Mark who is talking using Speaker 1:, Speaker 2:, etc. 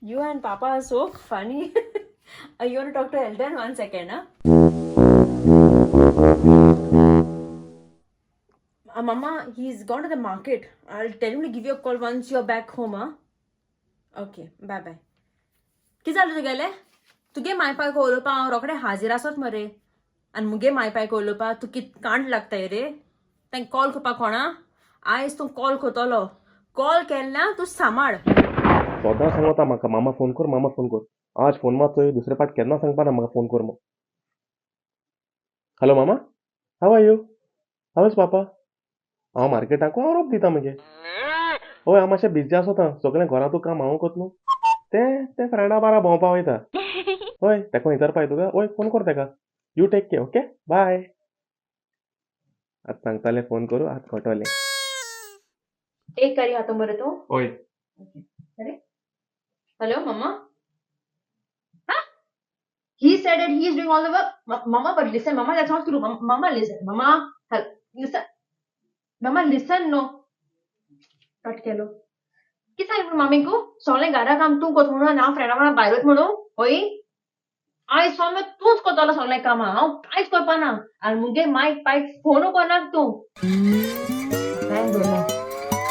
Speaker 1: You and papa are so funny. You want to talk to Elton? One second, huh? Mama, he's gone to the market. I'll tell him to give you a call once you're back home, huh? Okay, bye bye. कितें जालें तुगेलें? तुगे मायपायक उलोवपा हांव रोखडें हाजीर आसत मरे, आनी मुगे मायपायक उलोवपा तूं कित कांड लागताय रे? तांकां कॉल करपाक कोणा? आयज तूं कॉल करतलो. कॉल केन्ना तूं सांबाळ.
Speaker 2: सदां सांगता म्हाका, मामा फोन कर, मामा फोन कर. आज फोन मारचोय, दुसरे पाट केन्ना सांगपा ना म्हाका फोन कर म्हूण. हॅलो मामा, how are you? How is papa? हांव मार्केटाक, हांव रोप दिता मगे. हय, हांव मातशें बिजी आसता, सगळें घरांतू काम हांव करता न्हू. तें तें फ्रेंडा बारा भोंवपा वयता. हय, तेका विचारपा तुका. हय, फोन कर तेका. You take care, okay, bye. आतां सांगतालें फोन करूं, आतां कळटलें.
Speaker 1: एक करी हातो मरे तूं.
Speaker 2: हय.
Speaker 1: Hello, Mama. Huh? He said that he is doing all the work. Mama, but listen, Mama, that's not true. Mama, listen. Mama, listen. Mama, listen, no. Cut केलो. कितें सांगलें मामीकू? सगळें घरा काम तूं करता म्हणून आनी हांव फ्रेंडा वांगडा भायर वयता म्हणून? हय, आयज सावन मागीर तूंच करतलो सगळें कामां, हांव कांयच करपाना. आनी मुगे मायक पायक फोनू करनाका तूं. काय दवरला.